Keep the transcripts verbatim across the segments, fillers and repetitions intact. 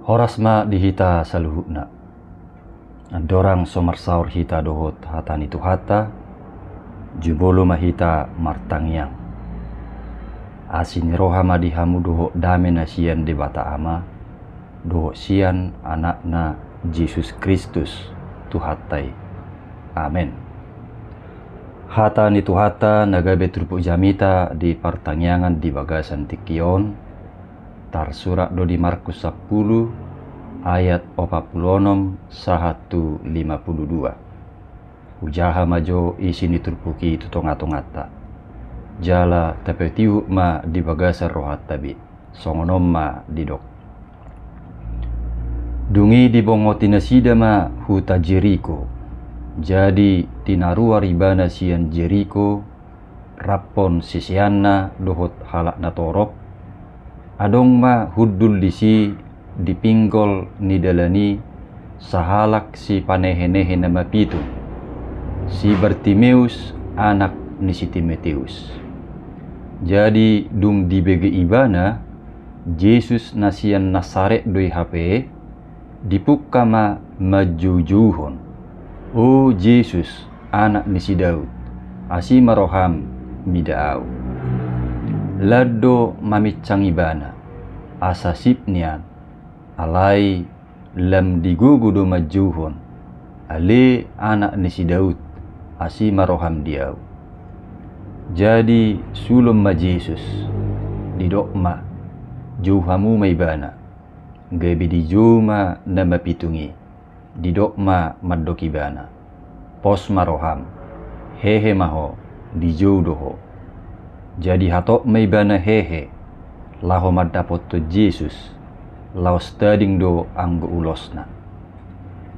Horas ma di hita saluhutna. Andorang so marsaor hita dohot hata ni Tuhanta, jumolo ma hita martangiang. Asi ni roha ma di hamu dohot dame na sian Debata Ama, dohot sian Anakna Jesus Kristus, Tuhanta i. Amen. Hata ni Tuhanta na gabe turpuk jamita di partangiangan di bagasan tingki on, tarsurat do di Markus sampulu ayat opat pulu onom sahat tu lima pulu dua. Hujaha ma jo isi ni turpuk i tu tonga-tonganta. Jala tapatihut ma di bagasan rohanta be. Songon on ma didok. Dung i dibongoti nasida ma huta Jeriko. Jadi tinaruar ibana sian Jeriko, raphon siseanna dohot halak na torop. Adong ma hundul disi di pinggol ni dalan i sahalak sipanehe-nehe na mapitung, si Bartimeus, anak ni si Timeteus. Jadi dung dibege ibana, Jesus na sian Nasaret do i hape, dipungka ma manjoujouhon. O Jesus, Anak ni si Daud, asi ma roham mida ahu. Lan do maminsang ibana, asa sip nian, alai lam digogo do manjouhon, ale Anak ni si Daud, asi ma roham di ahu. Jadi sulon ma Jesus, didok ma, jou hamu ma ibana. Gabe dijou ma na mapitung i. Didok ma mandok ibana, pos ma roham, hehe ma ho, dijou do ho. Jadi hatop ma ibana hehe, laho mandapothon Jesus, laos tading do anggo ulosna.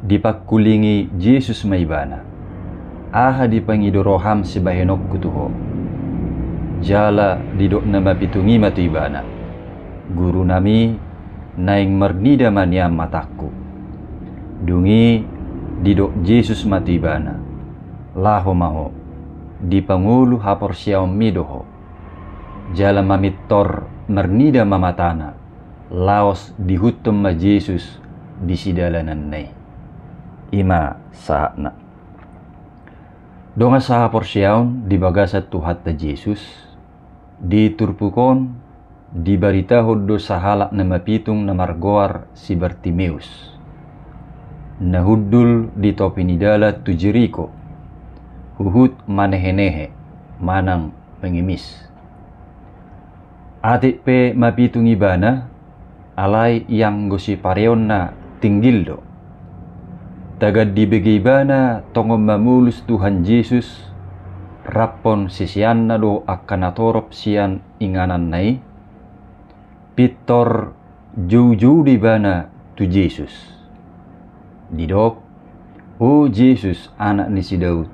Dipangkulingi Jesus ma ibana, aha dipangido roham sibahenonku tu ho? Jala didok na mapitung i ma tu ibana, Gurunami, naeng marnida ma nian matangku. Dung i didok Jesus ma tu ibana, laho ma ho, dipangolu haporseaonmi do ho. Jala mamintor marnida ma matana, laos diihuthon ma Jesus di sidalananna i. I ma sahatna. Dongan sahaporseaon di bagasan Tuhanta Jesus, di turpuk on dibaritahon do sahalak na mapitung na margoar si Bartimeus, na hundul di topi ni dalan tu Jeriko, huhut manehe-nehe manang mengemis. Atik pe mapitung ibana, alai ianggo sipareonna tinggil do. Tagan dibege ibana tongon mamolus Tuhan Jesus, raphon siseanna do angka na torop sian ingananna i, pintor joujou do ibana tu Jesus. Didok, O Jesus, Anak ni si Daud,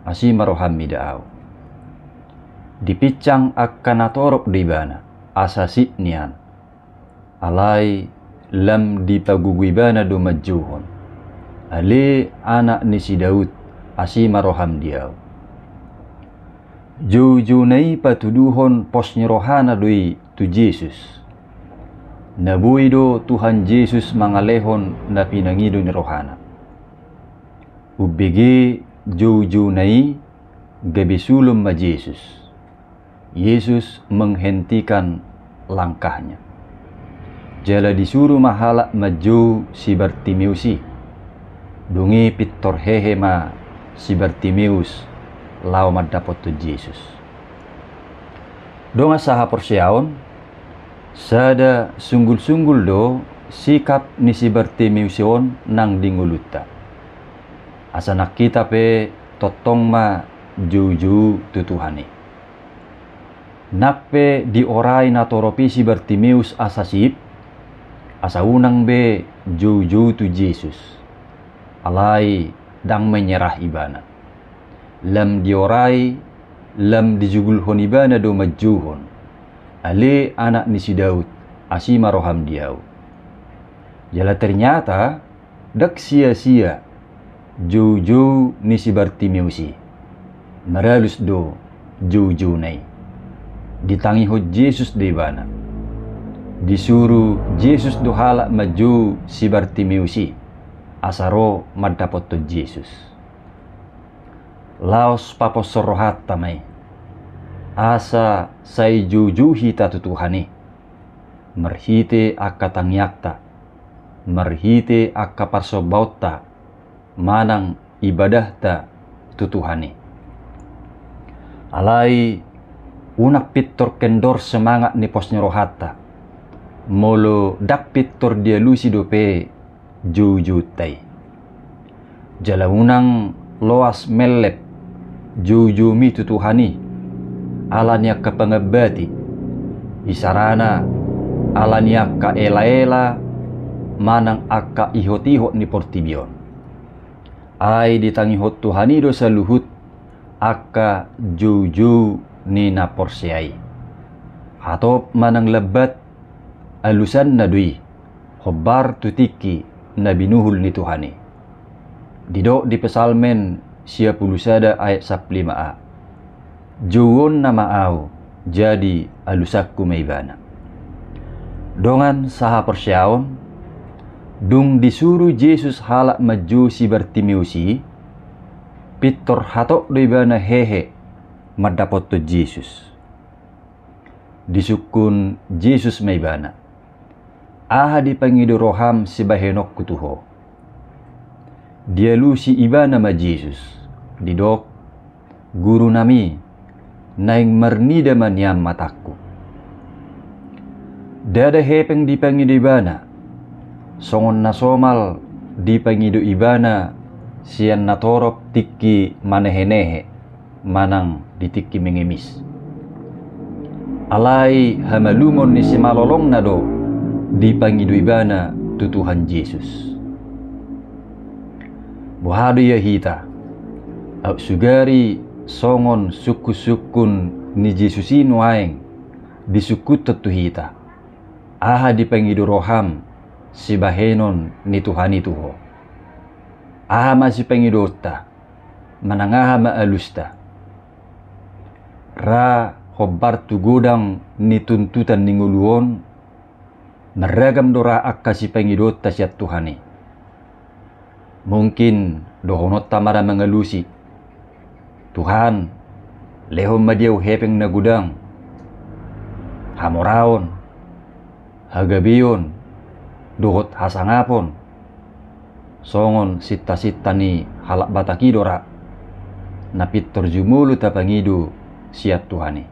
asi ma roham mida ahu. Dipinsang angka na torop do ibana, asa sip nian. Alai lam dipagogo ibana do manjouhon, ale Anak ni si Daud, asi ma roham di ahu. Joujouna i patuduhon pos ni rohana do i tu Jesus. Na boi do Tuhan Jesus mangalehon na pinangido ni rohana. Umbege joujouna i gabe sulon ma Jesus. Yesus menghentikan langkahnya. Jala disuru ma halak manjou si Bartimeus i. Dung i pintor hehe ma si Bartimeus laho mandapothon Jesus. Dongan sahaporseaon, sada sunggul-sunggul do sikap ni si Bartimeus on nang di ngolunta. Asa nang hita pe tongtong ma joujou tu Tuhan i. Nang pe diorai na torop i si Bartimeus asa sip, asa unang be joujou tu Jesus. Alai ndang menyerah ibana. Lam diorai, lam dijugulhon ibana do manjouhon, ale Anak ni si Daud, asi ma roham di ahu. Jala ternyata ndang sia-sia joujou ni si Bartimeus i. Maralus do joujouna i. Ditangihon Jesus do ibana. Disuru Jesus do halak manjou si Bartimeus i, asa ro mandapothon Jesus. Laos paposhon rohanta ma i, asa sai joujou hita tu Tuhan i, marhite angka tangiangta, marhite angka parsombaonta, manang ibadahta tu Tuhan i. Alai unang pintor kendor semangat ni pos ni rohanta, molo ndang pintor dialusi dope joujounta i. Jala unang loas mellep joujoumi tu Tuhan i, ala ni angka pangambati, isarana ala ni angka elaela manang angka ihotihot ni portibi on. Ai ditangihon Tuhan i do saluhut angka joujou ni na porsea i. Hatop manang lambat, alusanna do i, hombar tu tingki na binuhul ni Tuhan i. Didok di Psalmen sia pulu sada ayat sampulu lima a: Jouonna ma ahu, jadi alusanku ma ibana. Dongan sahaporseaon, dung disuru Jesus halak manjou si Bartimeus i, pintor hatop do ibana hehe mandapothon Jesus. Disungkun Jesus ma ibana: Aha dipangido roham sibahenonku tu ho? Dialusi ibana ma Jesus, didok: Gurunami, naeng marnida ma nian matangku. Ndada hepeng dipangido ibana, songon na somal dipangido ibana sian natorop tingki manehenehe manang di tingki mengemis. Alai hamalumon ni simalolongna do dipangido ibana tu Tuhan Jesus. Boha do ia hita, aut sugari songon sungkunsungkun ni Jesus i nuaeng disungkunhon tu hita: Aha dipangido roham sibahenon ni Tuhan i tu ho? Aha ma sipangidoonta, manang aha ma alusta? Ra hombar tu godang ni tuntutan ni ngolu on, marragam do ra angka sipangidoonta sian Tuhan i. Mungkin dohononta ma ra mangalusi: Tuhan, lehon ma di ahu hepeng na godang, hamoraon, hagabeon, dohot hasangapon, songon sintasinta ni halak Batak i do ra na pintor jumolo tapangido sian Tuhan i.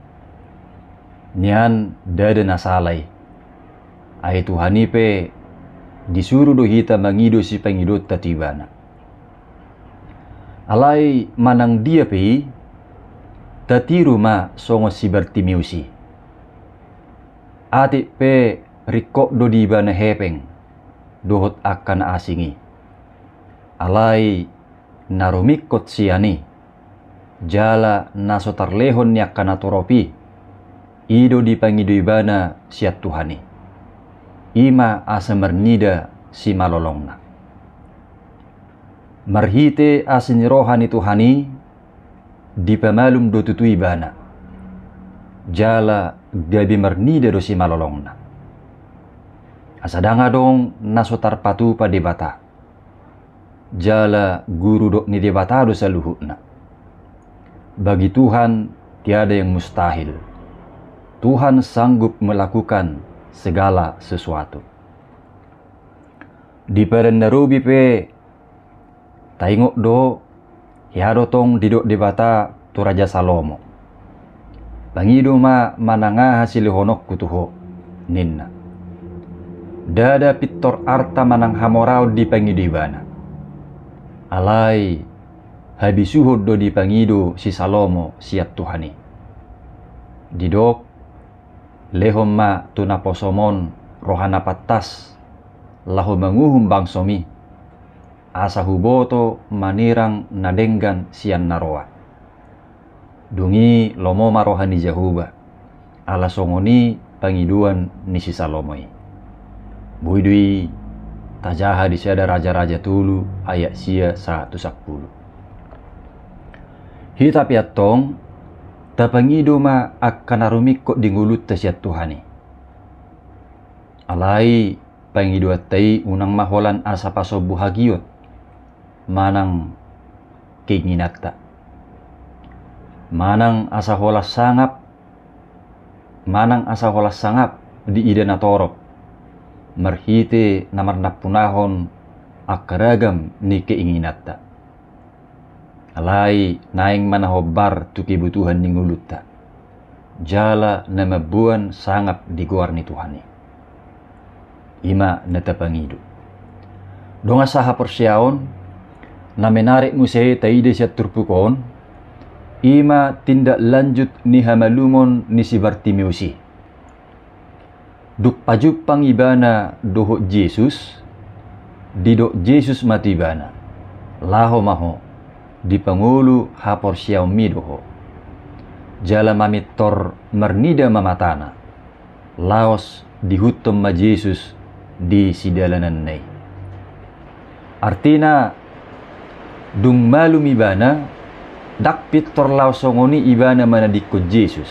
Nian ndada na sala i. Ai Tuhan i pe disuru do hita mangido sipangidoonta tu ibana. Alai manang dia pe i, tatiru ma songon si Bartimeus i. Atik pe ringkot do di ibana hepeng dohot angka na asing i. Alai na rumingkot sian i, jala na so tarlehon ni angka natorop i, i do dipangido ibana sian Tuhan i. I ma asa marnida simalolongna. Marhite asi ni roha ni Tuhan i, dipamalum do tutu ibana, jala gabe marnida do simalolongna. Asa ndang adong na so tarpatupa Debata, jala guru dok ni Debata do saluhutna. Bagi Tuhan tiada yang mustahil. Tuhan sanggup melakukan segala sesuatu. Di Padan na Robi pe taingot do, hea do tong didok Debata tu Raja Salomo: Pangido ma manang aha silehononku tu ho, ninna. Ndada pintor arta manang hamoraon dipangido ibana. Alai habisuhon do dipangido si Salomo sian Tuhan i. Didok: Lehon ma tu naposom on roha na pantas, laho manguhum bangsom i, asa huboto manirang na denggan sian na roa. Dung i lomo ma roha ni Jahowa, ala songon i pangidoan ni si Salomo i. Boi do i tajaha di sada Raja-raja tolu ayat sia sahat tu sampulu. Hita pe antong, tapangido ma angka na rumingkot di ngolunta sian Tuhan i. Alai pangidoanta i unang ma holan asa pasombu hagiot manang keinginanta, manang asa holan sangap, manang asa holan sangap diida na torop marhite na marnampunahon angka ragam ni keinginanta. Alai naeng ma na hombar tu kebutuhan ni ngolunta jala na mamboan sangap di goar ni Tuhan i. I ma na tapangido. Dongan sahaporseaon, na menarik muse taida sian turpuk on, i ma tindak lanjut ni hamalumon ni si Bartimeus i. Dung pajumpang ibana dohot Jesus, didok Jesus ma tu ibana, laho ma ho, dipangolu haporseaonmi do ho. Jala mamintor marnida ma matana, laos diihuthon ma Jesus di sidalananna i. Artina, dung malum ibana, ndang pintor laos songon i ibana manadingkon Jesus.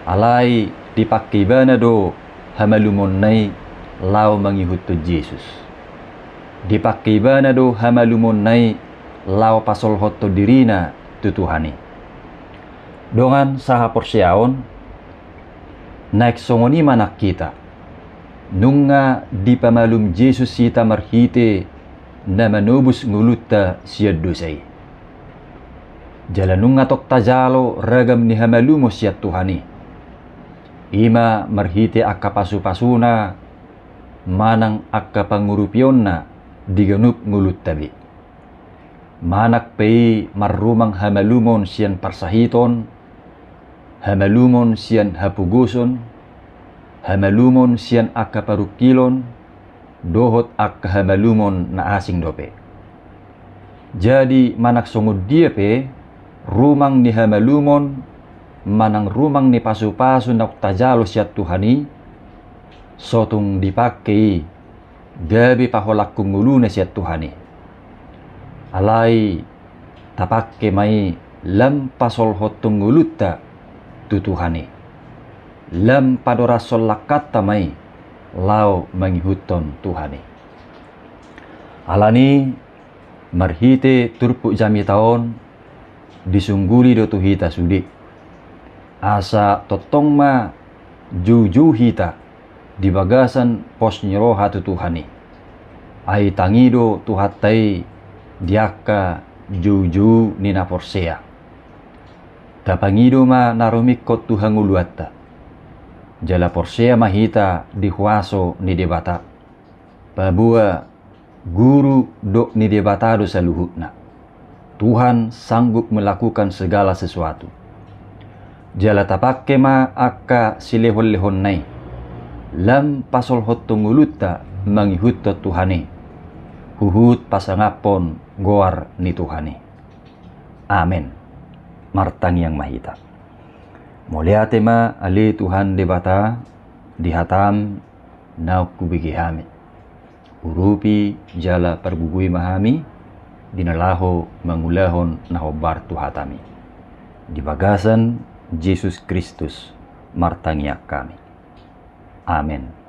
Alai dipangke ibana do hamalumonna i laho mangihuthon Jesus. Dipangke ibana do hamalumonna i laho pasolhothon dirina tu Tuhan i. Dongan sahaporseaon, naeng songon i ma nang hita. Nunga dipamalum Jesus hita marhite na manobus ngolunta sian dosa i. Jala nunga tong tajalo ragam ni hamalumon sian Tuhan i. I ma marhite angka pasupasuna manang angka pangurupionna di ganup ngolunta be. Manang pe i marrumang hamalumon sian parsahiton, hamalumon sian hapogoson, hamalumon sian angka parungkilon, dohot angka hamalumon na asing dope. Jadi manang songon dia pe rumang ni hamalumon manang rumang ni pasupasu naung tajalo sian Tuhan i, so tung dipangke i gabe paholangkon ngoluna sian Tuhan i. Alai tapangke ma i lam pasolhothon ngolunta tu Tuhan i. Lam padorashon langkanta ma i laho mangihuthon Tuhan i. Alani marhite turpuk jamita on disungguli do tu hita sude. Asa tongtong ma joujou hita di bagasan pos ni roha tu Tuhan i. Ai tangi do Tuhanta i di angka joujou ni na porsea. Tapangido ma na rumingkot tu hangoluanta. Jala porsea ma hita di huaso ni Debata. Paboa guru dohot ni Debata do saluhutna. Tuhan sanggup melakukan segala sesuatu. Jala tapangke ma angka silehonlehonna i lam pasolhothon ngolunta mangihuthon Tuhan i, huhut pasangaphon goar ni Tuhan i. Amen. Martangiang ma hita. Mauliate ma ale Tuhan Debata di hatam naung hubege hami. Urupi jala pargogoi ma hami di na laho mangulahon na hombar tu hatami. Di bagasan Jesus Kristus martangiang hami. Amen.